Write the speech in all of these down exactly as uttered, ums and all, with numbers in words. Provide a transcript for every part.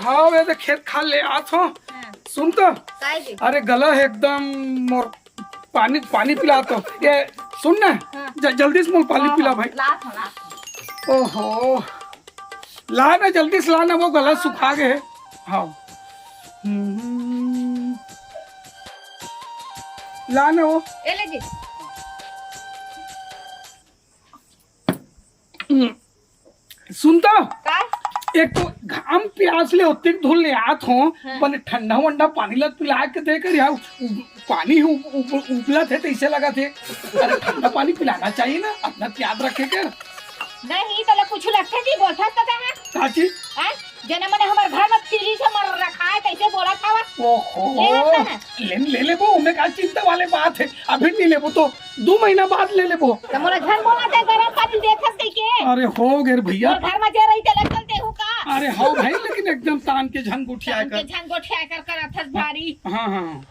हाँ, मैं तो खेत खार ले आत हँव। हाँ। सुन तो। काय जी? अरे गला हे एकदम मोर, पानी, पानी पिला तो। ये सुन ना, हाँ। ज-, जल्दी से मोर पानी हाँ, पिला हाँ, भाई। लात हँव, लात हँव। ओहो, ला ना, जल्दी से ला ना, वो गला हाँ, सुखा हाँ। गे हे। हाँ। हम्म। ला ना वो। ए ले जी। हम्म। सुन तो। का? एक तो घाम प्यास ले ओतेक धुन ले आत हँव, हाँ। बने ठंडा वंडा पानी ला पिला के दे कर यार, उ-, पानी ही उब-, उब-, उबलत हे तइसे लगत हे। अरे ठंडा पानी पिलाना चाहिए ना, अपना याद रखे कर। नहीं, तोला कुछ लगथे जी, बोलथस तो कहाँ? का चीज? हाँ? जेने मने हमर घर में तीली से मर रखा है, कैसे बोलत हवा? ओहो। ले आता ना। ले, ले लेबो, ओमे का चिंता वाले बात हे, अभी नहीं लेबो तो दू महीना बाद ले लेबो। त मोला झन बोला ते गरम पानी देखस कहि के। अरे हो गे रे भैया। मोर घर में जे रही तेला चलते हूँ का? अरे हो भाई, लेकिन एकदम तान के झन गोठिया तान के कर। झन गोठिया कर करत हस भारी। हाँ, हाँ।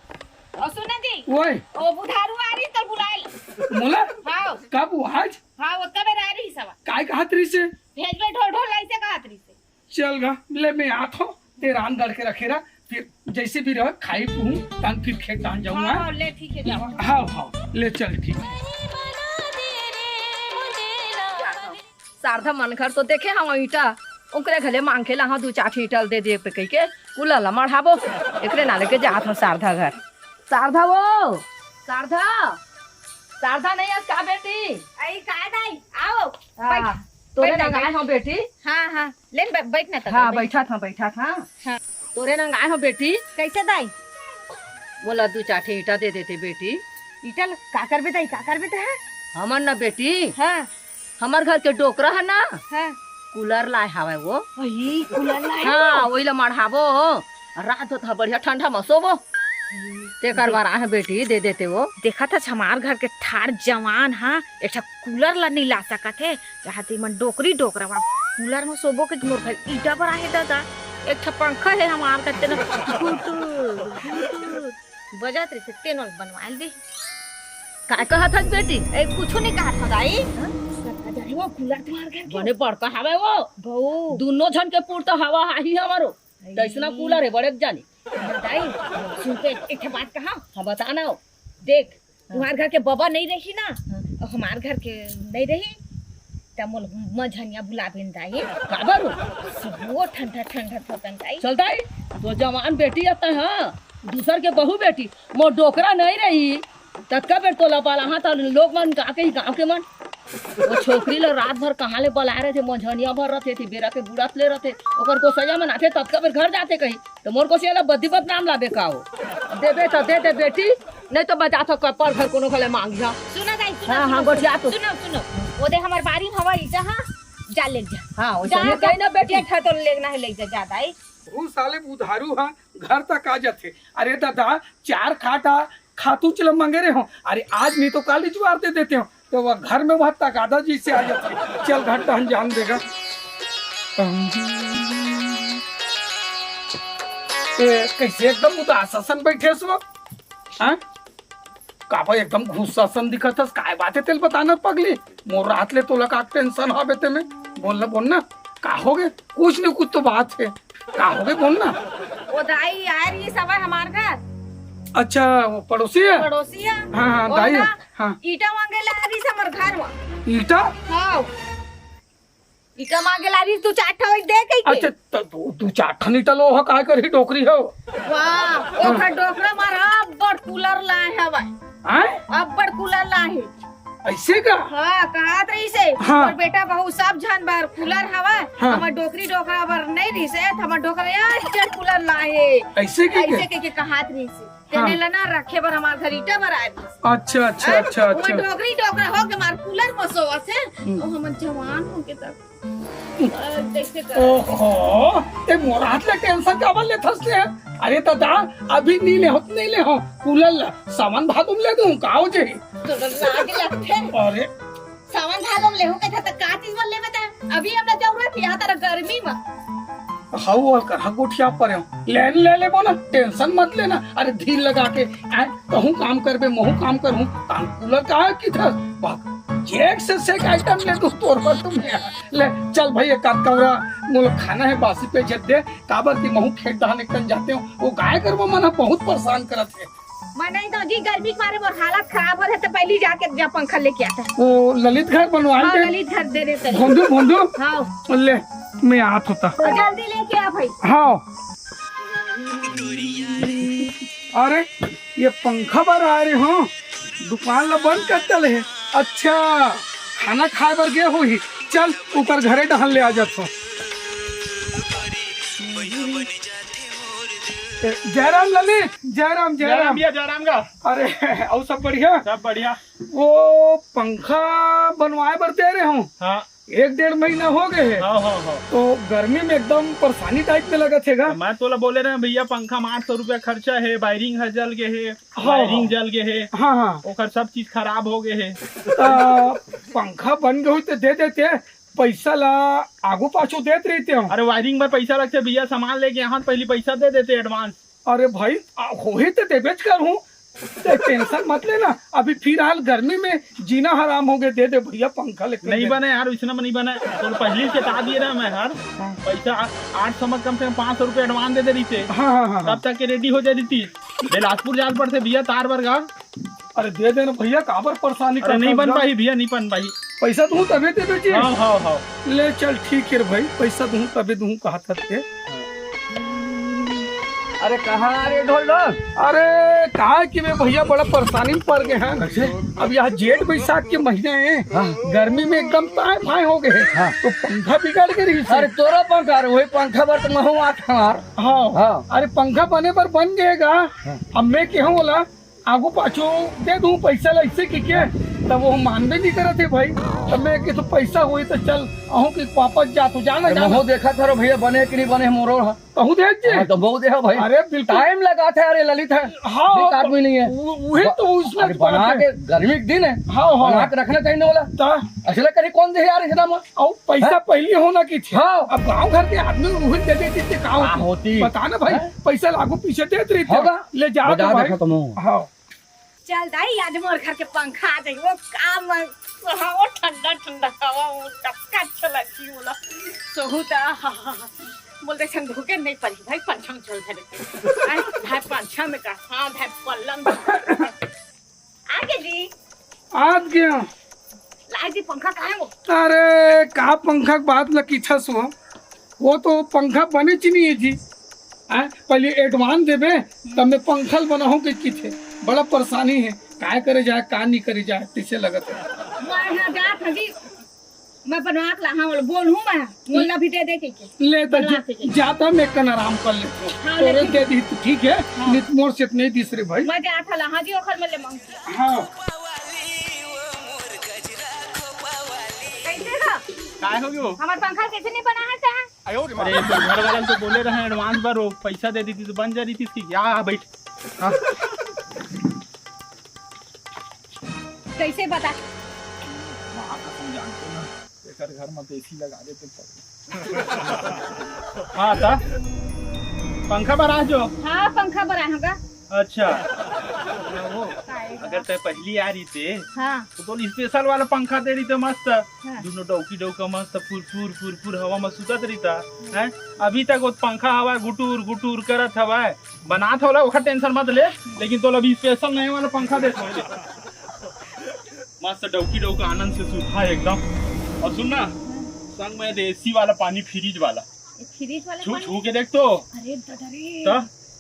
अउ सुन ना जी। ओए। ओ बुधारू आ रही तो बुलाए ल। मोला? हाँ। कब वो आज? हाँ, वो कबे आ रही सवा। काय कहत रही से? भेजबे ढोल ढोल ऐसे कहत रही से। चल गा, ले मैं आत हँव, ते रांध गढ़ के रखे रहा, फिर जैसे भी रहे, खाई पीहूँ, तहन फिर खेत तहन जाऊँ, हाँ, हाँ? हाँ, ले ठीक है, जाओ। हाँ, हाँ, ले चल, ठीक है। शारदा मन घर तो देखे हँव ईंटा, ओकरे घले मांग के लाहूँ दू चार ईंटा ल दे दे पे कहि के, कुलर ला मढ़ाबो, एकरे नाले के जात हँव शारदा घर। शारदा वो, शारदा, शारदा नहीं आस का बेटी? आई का दाई, आओ, हाँ, बैठ, तोरे बैठ, नंगाए बैठ। हँव बेटी। हाँ, हाँ, ले न बै-, बैठ ना त, हाँ, बैठ। बैठा था, बैठा था। हाँ। तोरे नंगाए हँव बेटी। कैसे दाई? मोला दू चार ठे ईंटा दे देते बेटी। ईंटा ल-, का करबे दाई, का करबे ते, हाँ? हमर ना बेटी, हाँ। हमर घर के डोकरा हे ना, हाँ। कुलर लाए हवय वो। अही, कुलर लाए हाँ, हो? ओही ला मढ़ाबो। रात होत ह, बढ़िया ठंडा म सोबो। तेकर बर आहे बेटी, दे देते वो। देखत हस, हमार घर के ठाढ़ जवान ह, एक ठा कुलर ला नइ ला सकत हे। चाहत हे मन डोकरी डोकरा वा कुलर म सोबो के मोर घर ईटा बर आहे दादा। एक ठा पंखा हे हमार घर तेन घुटुर, घुटुर बजत रहिथे, तेन ल बनवाए ल दे। काय कहत हस बेटी? ए, कुछु नइ कहत हँव दाई। हाँ? अरे वो कुलर तुम्हार घर के बने बड़का हवय वो। बहू। दुनो झन के पुरता हवा आही हमारो। अरे। तइसना कुलर हे बड़े जानी। दाई, सुन के एक ठे बात कहा। हाँ, बता ना। देख, हाँ। तुम्हार घर के बबा नइ रही ना, हाँ। अउ हमार घर के नइ रही, त मोर मझनिया बुलाबे न दाई। काबर हो? सुबह ठंडा ठंडा थोकन दाई। चल दाई, तो जवान बेटी अतय, हाँ, दूसर के बहू बेटी, मोर डोकरा नइ रही, ततका बेर तोला बलाहा त लोग मन का कही गाँव के मन। वो छोकरी ल रात भर कहाँ ले बलाए रहिथे, मझनिया भर रहिथे, ते बेरा के बुड़त ले रहिथे, ओकर गोसैया मन आथे, ततका बेर घर जाथे कही, त मोर गोसैया ल बदी बदनाम लाबे का हो? देबे त दे दे बेटी, नहीं तो बजाथव कपार घर कोनो घले मांगिहा। सुनो दाई, सुनो, हाँ, सुनो, हाँ, गोठिया तो। सुनो, सुनो। ओदे हमर बारी म हवा ईटा हा, जा ले जा। हाँ, वैसे जा, नहीं जा, कहीं ना बेटी। जेठा तो लेना है, ले जा, जा दाई। वो साले बुधारू हा घर तक आ जाथे। अरे दादा, चार काठा खातू चला मांगे रहे हो। अरे आज नहीं तो काल इजवार दे देते हो। तो वह घर में वह तगादा जैसे आ जाथे। चल घंटा हम जान देगा। ए, कैसे एकदम उदास असन बैठे हस वो? हाँ? काबर एकदम गुस्सा असन दिखत हस? काय बात हे तेला बता ना पगली। मोर रात ले तोला का टेंशन हवे ते में? बोल ना, बोल ना। का होगे? कुछ नहीं, कुछ तो बात हे। का होगे? बोल ना। ओ दाई आए रही सवा हमार घर। अच्छा, वो पड़ोसी हे? पड़ोसी हे। हाँ, हाँ, ओ दाई हे। ना, हाँ। ईटा मांगे ला रही हमर घर में। ईटा? हाँ। ईटा मांगे ला रही, तू चार ठा वही दे कही के। अच्छा, त-, तू, तू चार ठन ईटा लो हो, काय करही डोकरी हो? वाह, ओखर डोकरा मार अब्बड़ कूलर लाए हवय। आय? अब्बड़ कूलर लाए हे। ऐसे का? हाँ, कहत रही से। हाँ। और बेटा बहू सब झन बर कूलर हवय, हाँ। हमर डोकरी डोकरा बर नहीं रही से, त हमर डोकरा यार कूलर लाए हे। ऐसे के ऐसे के? के, के कहत रही से। हाँ। तेने ला ना रखे बर हमार घर ईटा बर आए रहिस। अच्छा, अच्छा, हैं? अच्छा, हमर अच्छा। डोकरी डोकरा हो के हमार कूलर म सोवत हे। हम्म। अउ हमन जवान हो के तब, अ, कैसे कर? ओहो, ते मोर हाथ ले टेंशन काबर लेथस ले? अरे दादा, अभी नी ले हो, नी ले हो। कूलर ला सावन भादो म ले दूं, का हो जाही? तो लाज लगथे। अरे। सावन भादो म लेहूं कहिथे त का चीज बर लेबे त? अभी हमला जरूरत हे, यहाँ तरह गर्मी म। हऊ, अउ कहाँ गोठिया परे हो? ले, ले लेबो ना, टेंशन मत लेना। अरे धीर लगा के, आय, कहूँ काम करबे, महूँ काम करहूँ, तान कूलर का है कि था? बाप। एक से एक आइटम ले तू तोर बर तुम। ले चल भाई, एक आध कौरा मोला खाना हे, बासी पे झट दे, काबर कि महूं खेत डहन एक कन जाते हंव, वो गाय गरुवा मन ह बहुत परेशान करत हे। मैं नहीं तो जी, गर्मी के मारे मोर हालत खराब हो रहे, तो पहली जाके जा पंखा लेके आता। वो ललित घर बनवाए हाँ, दे। ललित घर दे देते। भोंदू, भोंदू। हाँ। ले, मैं आत होता। तो जल्दी लेके आ भाई। हाँ। अरे, ये पंखा बर आए रहे हो, दुकान ला बंद कर चले हे। अच्छा, खाना खाए बर गे होही। चल, ऊपर घरे डहन ले आ जात हो। ए, जयराम ललित, जयराम, जयराम जयराम। भैया, जयराम का। अरे, अउ सब बढ़िया? सब बढ़िया। वो पंखा बनवाए बर दे रहे हो। हाँ। एक डेढ़ महीना हो गए है। हाँ, हाँ, हाँ। तो गर्मी में एकदम परेशानी टाइप में लगत है गा। मैं तोला बोले रहे भैया, पंखा में आठ सौ रुपया खर्चा है, वायरिंग ह जल गए है, हाँ, वायरिंग हाँ। जल गए है, हाँ, हाँ। ओकर सब चीज खराब हो गए है। आ, पंखा बन गए होई तो दे देते, पैसा ला आगू पाछू देत रहिते हो। अरे वायरिंग बर पैसा लगते भैया, सामान लेके यहाँ पहली पैसा दे देते एडवांस। अरे भाई, आ, होही तो देबेच करहूँ, ते टेंशन मत लेना। अभी फिलहाल गर्मी में जीना हराम हो गए, दे दे भैया पंखा लेके नहीं दे। बने यार, इसने में नहीं बने। तो पहली चेता दिए रहा मैं हर हाँ। पैसा आ-, आठ सौ मत कम से कम पाँच सौ रुपया एडवांस दे दे रही थे। हाँ, हाँ, हाँ, हाँ। तब तक के रेडी हो जाती थी। बिलासपुर जाल पर थे भैया तार बरगा। अरे दे देना भैया, काबर परेशानी अरे करता नहीं बन एकदम। पाई भैया, नहीं बन पाई। पैसा दूँ तबे देबे जी। हाँ, हाँ, हाँ। ले चल ठीक है रे भाई, पैसा दूँ तबे दूँ कहा था ते। अरे कहाँ आ रे ढोल ढोल? अरे कहा कि मैं भैया बड़ा परेशानी में पड़ गए हैं। कैसे? अब यहाँ जेठ बैसाख के महीना है, हाँ। गर्मी में एकदम ताए फाए हो गए हैं। हाँ। तो पंखा बिगड़ के रही से। अरे तोरा पंखा रे, वही पंखा बर तो महू आत हमार। हाँ। हाँ। अरे पंखा बने पर बन गएगा। हाँ। अब मैं कहूँ बोला आगू पाछू दे दूं पैसा ला, ऐसे कि के? तब वो मानबे नहीं करत है भाई। तब मैं कि तो पैसा होई तो चल, अहूं कि वापस जा, तू जाना, अरे जाना। महू देखा था रे भैया, बने कि नहीं बने मोरो ह। कहूं देख जे। हाँ, तो बहुत है भाई। अरे बिल्कुल। टाइम लगा था, अरे ललित है। हाँ, एक आदमी नहीं है। वो-, वही तो उसने अरे तो बना बात है। के गर्मी के दिन है। हाँ, हाँ। बना के रखना चाहिए ना वाला। ता? असले करी कौन दे यार इतना मा? और पैसा हाँ? पहले होना की थी। हाँ। अब गांव घर के आदमी वही दे देती थी, कहाँ हाँ, होती? होती। बता ना भाई, हाँ? पैसा लागू पीछे देत रही थी। होगा। ले जा बाजार तो भाई। देखो तुम। हाँ। चल दाई, आज मोर घर के पंखा आ जाई, वो का मन सुहावो, ठंडा ठंडा हवा, वो कतका अच्छा लगती बोला। सोहू ता, हा, हा, हा। बोल दे संग धोखे नहीं पड़ी भाई, पंछा में चल धरे। आय, भाई पंछा में का, हाँ भाई पल्लम। आ गए जी। आ गया। लाई जी पंखा कहाँ है वो? अरे का पंखा के बात ल किछस हो? वो तो पंखा बने च नहीं है जी। आय, पहले एडवांस देबे, तब मैं पंखा ल बनाहूं के किथे। बड़ा परेशानी है, काय करे जाए, का नहीं करे जाए, तैसे लगत है। मैं यहाँ जात हूँ जी, मैं बनवा के लाहा वाला बोल हूँ मैं, बोला भी दे दे के, के। ले तो बनवा जा-, के के। जाता मैं कन आराम कर लेता हूँ। हाँ, तोरे लेकिन दे दी तो ठीक है, हाँ। नित मोर से नहीं दिस रे भाई। मैं जात हूँ लाहा जी, ओखर में ले मांग। हाँ। कैसे हो? काय हो गयो? हमार पंखा कैसे नहीं बना है तैं? अरे तो घर वाला तो बोले रहे एडवांस बर, वो पैसा दे देती तो बन जा रही थी इसकी। या बैठ। हाँ। कैसे बता? माँ कसम जानते ना, एकर घर में तो एसी लगा देते। हाँ था। पंखा बर आ जो। हाँ, पंखा बर आए होगा। अच्छा। काय अगर तय पहली आ रही थे, हाँ। तो तोल स्पेशल वाला पंखा दे रही थे मस्त। हाँ। दोनों डौकी डौका मस्त फुर फुर फुर फुर हवा में सुतत रही था। हैं? अभी तक वो पंखा हवा गुटुर गुटुर करत हवा। बनात होला, ओखर टेंशन मत ले, लेकिन तोला अभी स्पेशल नए वाला पंखा दे। मस्त डौकी डौका आनंद से सूखा है एकदम। और सुन ना, संग में दे एसी वाला पानी, फ्रिज वाला। ये फ्रिज वाला छू, पानी? छू के देख तो। अरे दादा रे। तो,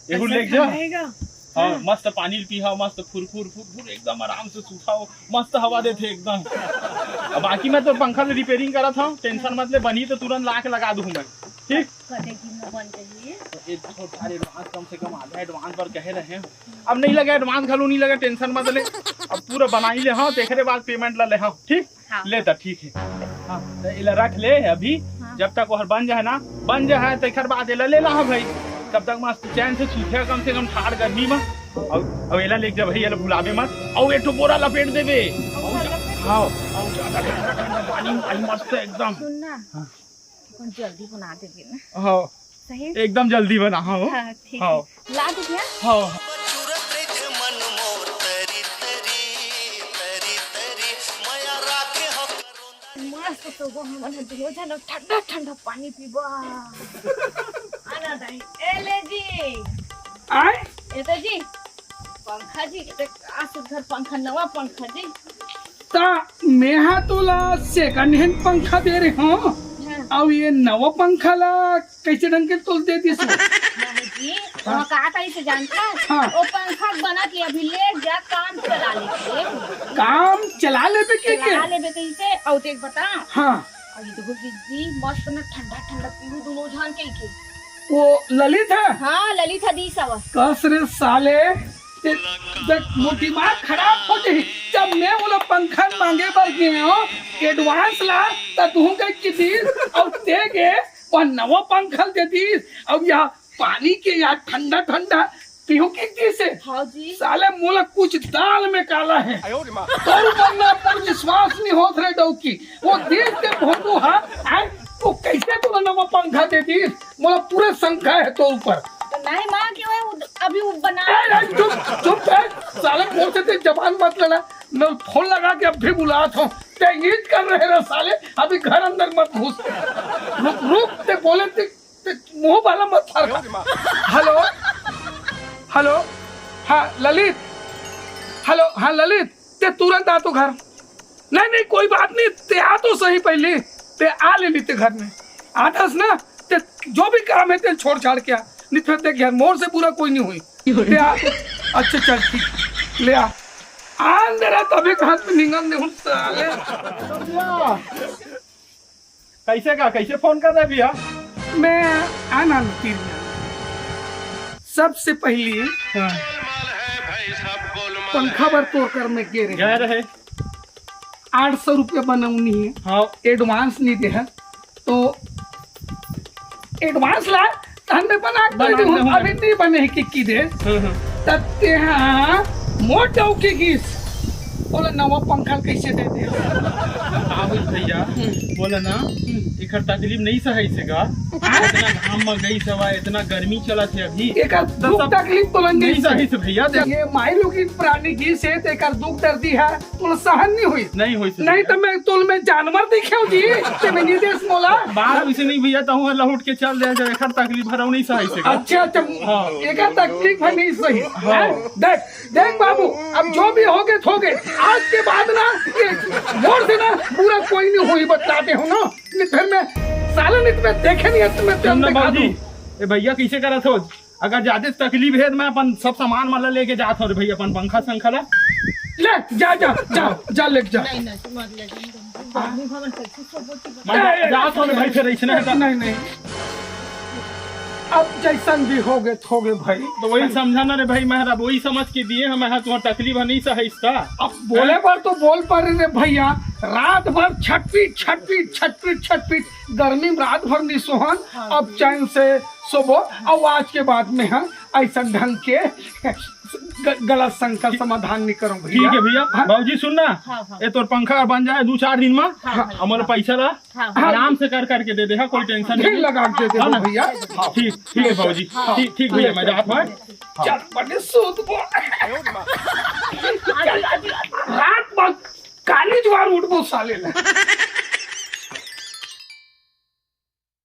एहू कैसा लेके जा। ठंडा रहेगा? हाँ, हाँ। मस्त पानी पीहा, मस्त फुरफुर फुरफुर एकदम आराम से सूखा हो, मस्त हवा देथे एकदम। अब बाकी मैं तो पंखा ले रिपेयरिंग करा था, टेंशन मत ले, बनी तो तुरंत ला के लगा दूँ मैं। ठीक? कते दिन में बन जाही? तो एक छोटा एडवांस, कम से कम आधा एडवांस बर कहे रहे हैं। अब नहीं लगे एडवांस, घलो नहीं लगे, टेंशन मत ले। अब पूरा बनाई ले, हाँ, तेखरे बाद पेमेंट ला ले, हाँ, ठीक? हाँ। ले त ठीक है। हाँ, त एला रख ले अभी, हाँ। जब तक ओहर बन जाए ना, बन जाए, तेखर बाद एला ले ला, हाँ भाई। तब तक मस्त चैन से सूते कम से कम ठाड़ गर्मी में। अउ, अउ एला लेके जा भाई, एला भुलाबे मत। अउ एक ठो बोरा लपेट देबे। अउ जा-, हाँ, अउ ज्यादा ठंडा ठंडा पानी, पानी मस्त है एकदम। सुन ना। हाँ। अपन जल्दी बना देबे ना। हाँ। सही? एकदम जल्दी बना, हाँ। हाँ, ठीक हाँ। है। ला दे भैया। हाँ। तो वो हमन ह दोनों झन ठंडा ठंडा पानी पीबो। आना दाई, ए ले जी। आय? ए तो जी, पंखा जी, ए तो का सुघर पंखा, नवा पंखा जी। ता मेहा तोला सेकंड हैंड पंखा दे रहे हो, हाँ। अउ ये नवा पंखा ला कैसे ढंग के तोल दे दिस? नहीं जी, हाँ। वो का कही से जानता? हाँ। वो पंखा बनत ले अभी ले जा, काम चला ले के। काम चला लेबे के के? चला लेबे कही से, अउ देख बता। हाँ। अभी देखो जी, मस्त में ठंडा ठंडा पीहू दोनों झन कही के। वो ललित है? हाँ, ललित है दी सवा। कस रे साले, ते, देख, मोर दिमाग खराब हो जाही। जब मैं ओला पंखा मांगे बर गे हूँ, एडवांस ला, त तुहूं कह के दीस, अउ दे गे, वह नवा पंखा दे दीस। अब यह पानी के यार ठंडा ठंडा पीहू के दीस हे। हाँ जी। साले मोला कुछ दाल में काला है। तोर ऊपर ना पर विश्वास नहीं होत रे डौकी। वो दीस के भोंदू हा, आय, वो कैसे तोला नवा पंखा दे दीस? मोला पूरा शंका है तोर ऊपर। तो नहीं माँ, क्यों है वो अभी वो बना ए, ए, चुप, चुप कर। साले मोर से ते जबान मत लड़ा। मैं फोन लगा के अब भी बुलात हूँ। ते ईज कर रहे रे साले, अभी घर अंदर मत घुस। रुक, रुक, ते बोले ते, ते मुंह वाला मत फाड़। हेलो, हेलो, हाँ ललित, हेलो, हाँ ललित, ते तुरंत आ तो घर। नहीं, नहीं, कोई बात नहीं, ते आ तो सही पहले, ते आ ले ली ते घर में। आथस ना, ते जो भी काम है, ते छोड़ छाड़ के आ, नहीं तो ते घर मोर से बुरा कोई नहीं हुई। ते आ, अच्छा चल ठीक, ले आ। आ अंदर आ, तभी कहाँ पे निंगल नहीं हूँ, साले। कैसे का, कैसे फोन कर रहे भैया? मैं आनंद तीर सबसे पहली हाँ। पंखा बर तोर कर में गे रहे। गए रहे। आठ सौ रुपया बनौनी है। हाँ। एडवांस नहीं दे है, तो एडवांस ला, तहन में बना के बना दे दे हूँ, हूँ। अभी नहीं बने है कि, की दे। हाँ, हाँ। तब ते हाँ, मोर डौकी गीस। बोला, "नवा पंखा कैसे दे दे?" का होइस भैया? हम्म। बोला ना, हम्म। एकर तकलीफ नहीं सहई से गा। हाँ? इतना घाम में गई सवा, इतना गर्मी चलत है अभी। एकर तो दुख सब तकलीफ तो नहीं नहीं से। सही से भैया, देख। ये माई लोग की प्राणी गीस है, तो एकर दुख दर्दी है, तो सहन नहीं हुई। नहीं हुई से नहीं भैया। तो मैं, तो मैं जानवर देखे हूँ जी, ते में नहीं देश मोला। बात वैसे नहीं भैया, तो हूँ लहुट के चल दे, जब एकर तकलीफ भरऊ नहीं सही से गा। अच्छा, अच्छा, हाँ। एकर तकलीफ है नहीं सही। हाँ। हैं? देख, देख बाबू, अब जो भी होगे, होगे। आज के बाद ना, ये मोर से ना बुरा कोई नहीं हुई, बतलाते हो ना। नहीं, फिर मैं साले नहीं, तुम्हें देखे नहीं है, तुम्हें सुन ना दिखा बाबूजी, दूं। ए भैया, कैसे करत हो? अगर ज्यादा तकलीफ है, तो मैं अपन सब सामान वाला लेके जात हूँ रे भैया, अपन पंखा संखा ला। ले, जा, जा, जा, जा, लेके जा। नहीं, नहीं, मत ले जा, गर्मी भवन कैसे सब होती बता। मैं जा-, जात हूँ रे भाई, फिर ऐसे ना। नहीं, नहीं। अब जैसन भी होगे, होगे भाई। तो वही समझा ना रे भाई, मैं अब वही समझ के दिए हम, मैं तुम्हारा तकलीफ नहीं सही इसका। अब बोले पर तो बोल पर रे भैया, रात भर छटपीट, छटपीट, छटपीट, छटपीट, गर्मी में रात भर नहीं सोहन, हाँ। अब चैन से सोबो, और आज के बाद में हम ऐसा ढंग के ग-, गलत संग का समाधान नहीं करूँ भैया। ठीक है भैया, हाँ? बाबूजी सुन ना, हाँ, हाँ। ये तोर पंखा बन जाए दो चार दिन में, हाँ, हाँ। हमारे पैसा ला हाँ, हाँ। आराम से कर करके दे दे, हाँ, कोई टेंशन नहीं। लगा के दे दे हाँ ना? भैया। हाँ। ठीक, ठीक है बाबूजी, हाँ। ठीक, ठीक भैया, मैं जात हूँ। हाँ। चल, बने सूत बोल। रात भर काली ज्वार उठबो साले ला।